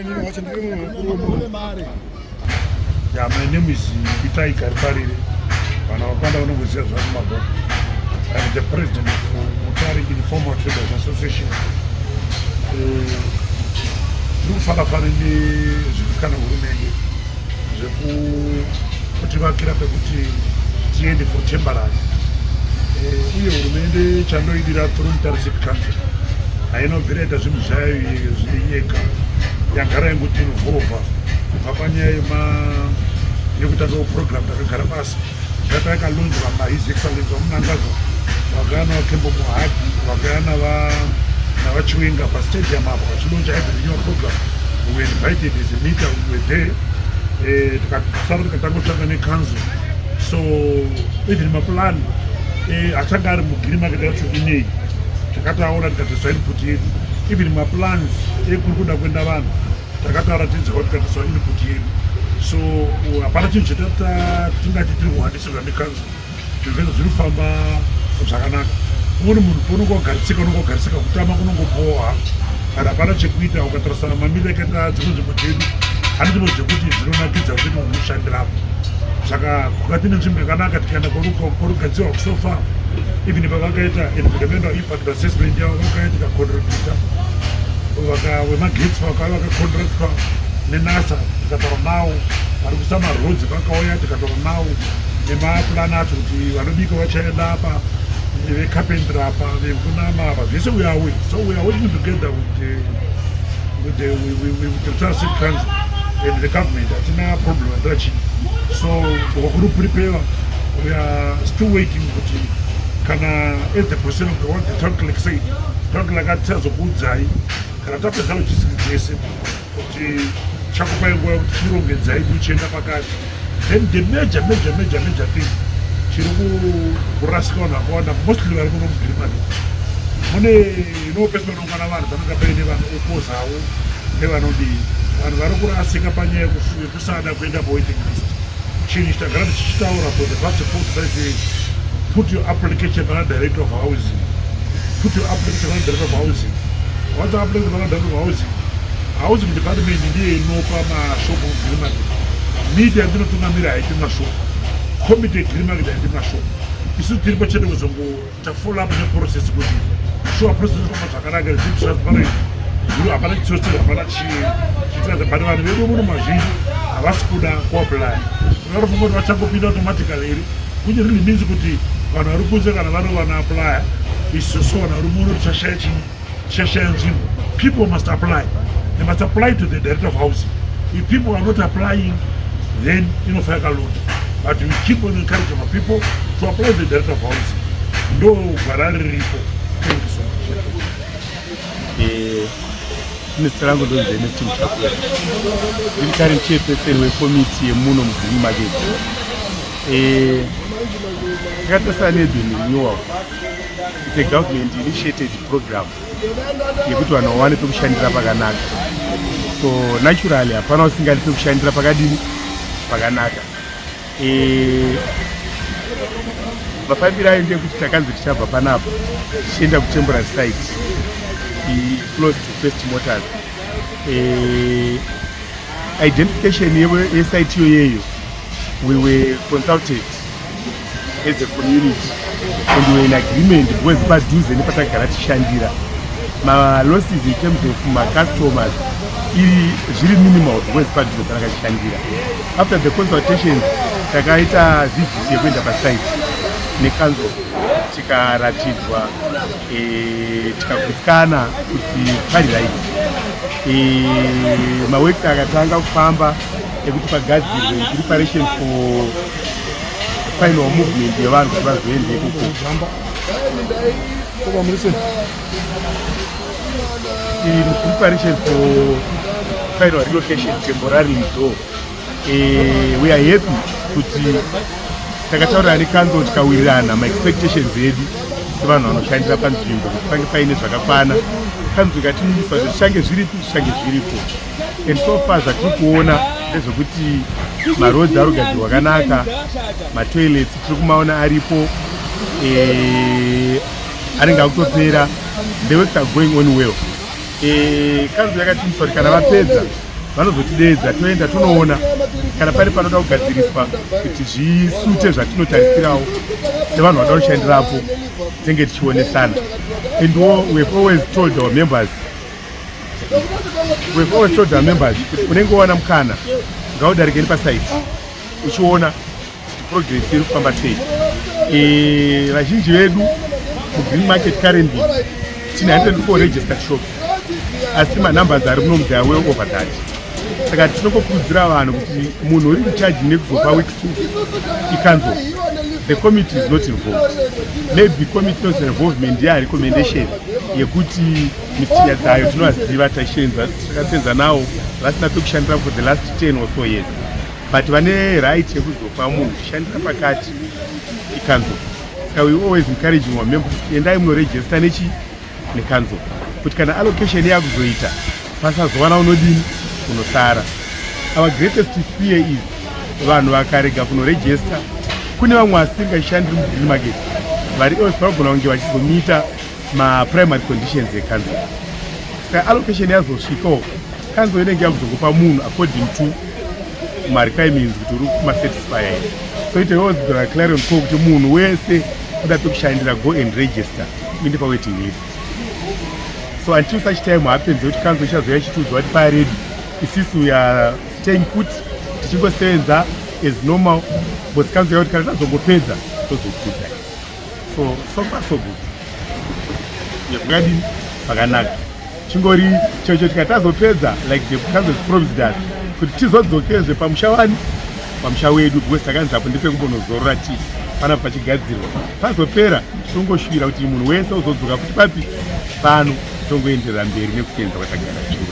Inini wacho ndiri munhu mukuru wemunhu. Yeah, my name is Itai Kariparire. Vanhu vakawanda vanongoziva zvako mabhuku. I'm the president of Mutare Informal Traders Association. Tiri kufara-fara nezviri kuitwa nehurumende zvekutivakira pekuti tiende for temporary. Uye hurumende chandoidira through Mutare City Council haina kubvira yaita zvinhu zvayo yega, yagara yangoti involva kubva panyaya yekutanga program. Takagara pasi zvata yakalaunchwa naHis Excellence vaMnangagwa, vakauya navaKembo Mohadi, vakauya navaChiwenga pastadium apo vachilauncha urban renewal program. We were invited as a meter, we were there. Tikasara tikatanga kushanda necouncil, so even maplan achanga ari muGreen Market yacho inei takataura, tikatoisa input yedu. Even maplans ekuri kuda kuenda vanhu takataura, tinzwa, tikatoisa input yedu. So hapana chinhu chetata tingati tiri kuhwandisirwa necouncil. Zvinhu zvese zviri kufamba zvakanaka. Umweni munhu paunonge wagarisika, unonge wagarisika, kutama kunongoboha kana hapana chekuita. Ukatarisa mamiriro akaita dzimwe nzvimbo dzedu, hane nzvimbo dzekuti dzinonakidza kuti munhu ushandirapo. Saka kukati nenzvimbo yakanaka, tikaenda korugadzirwa so far, even pavakaita environmental impact assessment yavo, vakauya tikacontributa. Vemagetsi vakauya vakacontractwa neNASA, tikataura nawo. Vari kuisa maroads vakauya, tikataura nawo nemaplan acho kuti vanobika vachaenda apa, vecarpentry apa, vekunama apa, zvese. We are aware, so we are working together with the Mutare City Council and the government. Hatina problem andira chii. So wakuri prepare, we are still waiting kuti kana at the process of the what the town clerk said, town clerk atichazokuudzai kana tapedza logistics dzese kuti chakupai nguva yekuti chirongedzai muchienda pakati. Then the major, major, major, major thing chiri kurasika vanhu vakawanda, mostly vari muno muGreen Market, mune inopesi panoungana vanhu, panonga paine vanoopozawo nevanodii. Vanhu vari kurasika panyaya yekusada kuenda pawaiting list. Chinhu chitagara tichichitaura for the past 4 to 5 years: put your application pana Director of Housing, put your application pana Director of Housing. Once application pana Director of Housing, Housing Department ndiye inopa mashopu muGreen Market. Media yandinotungamira haiti mashopu, committee yeGreen Market haiti mashopu. Isu tiripo chete kuzongoita follow up neprocess kuti sure process inofamba zvakanaka, zviri transparent, zviro hapana chitsotsi, hapana chiitira. But vanhu vedu muno mazhinji havasi kuda kuapply. Vanofunga kuti vachangopinda automatically here, which really means kuti vanhu vari kunze kana vari vanoapplya, isusu vanhu vari muno tichashaya chii? Tichashaya nzvimbo. People must apply, they must apply to the Director of Housing. If people are not applying, then inofa yakalonda. But we keep on encouraging our people to apply the Director of Housing. Ndo gwara riripo. Thank you so much. Zita rangu ndonzi Ernest Muchakura, ndiri current chairperson wekomiti yemuno muGreen Market. Takatarisana neurban renewal. It's a government initiated program yekuti vanhu vawane pekushandira pakanaka. So naturally hapana usingadi pekushandira pakadini, pakanaka. Mafambiro ayo ndeyekuti takanzi tichabva panapa tichienda kutemporary site close to First Motors. Identification yesite iyoyeyo, we were consulted as a community and we were in agreement because padhuze nepatagara tichishandira. Malosses in terms of macustomers iri zviri minimal because padhuze patakachishandira. After the consultations, takaita visit yekuenda pasite necouncil, tikaratidzwa, tikagutsikana kuti pari right. Maworks akatanga kufamba ekuti pagadzirwe in preparation for final movement yevanhu kuti vazoende ikoko. In preparation for final relocation temporarily though, we are happy kuti takataurira necouncil, tikawirirana maexpectations edu sevanhu vanoshandira panzvimbo kuti pange paine zvakakwana. Kanzuro ikativimbisa kuti zvichange zviripi, zvichange zviripo, and so far zvatiri kuona ndezvekuti maroads ari kugadzirwa akanaka, matoilets tiri kumaona aripo, anenge akutopera. The works are going on well. Kanzuro yakatimbisa kuti kana vapedza Vanozotideedza, toenda tonoona kana pane panoda kugadziriswa kuti zvisute zvatinotarisirawo sevanhu vanoda kushandirapo, tinenge tichionesana. And we have always told our members, we have always told our members kuti unenge wawana mukana, ngaudarike nepasite uchiona kuti progress iri kufamba sei. Vazhinji vedu muGreen Market currently tine 104 registered shops, asi manumbers ari muno they are well over that. Saka tinongokurudzira vanhu kuti munhu uri in charge nekuzopa workspace icouncil. The committee is not involved. Maybe committee not involvement yarecommendation yekuti Mr Nyadzayo tinovaziva, takasenza nawo vasina pekushandira for the last 10 or so years, but vane right yekuzopa munhu kushandira pakati icouncil. Saka we always encouraging our members kuti endai munoregister nechi necouncil, kuti kana allocation yakuzoita pasazowana unodini, unosara. Our greatest fear is vanhu vakarega kunoregister, kune vamwe vasingashandiri muGreen Market vari else vanogona kunge vachizomeeta maprimary conditions ecouncil. Saka allocation yazosvikawo, council inenge yakuzongopa munhu according to marequirements kuti uri kumasatisfya here. So it always been a clarion call kuti munhu wese kuda pekushandira, go and register, uinde pawaiting list. So until such time happens yekuti council ichazouya ichitiudzwa kuti paready, isisu we are staying put, tichingosenza as normal, because council yakuti kana tazongopedza tozokudza. So, so far so good, zvakadini, zvakanaka. Chingori chocho tikati tazopedza, like the council has promised us, kuti tizodzokezve pamusha wani, pamusha wedu, because takanzi apo ndepekumbonozorora tii panapa pachigadzirwa. Pazopera, tongoshuvira kuti munhu wese uzodzoka kuti papi pano, tongoenderera mberi nekusenza kwatagara tiri.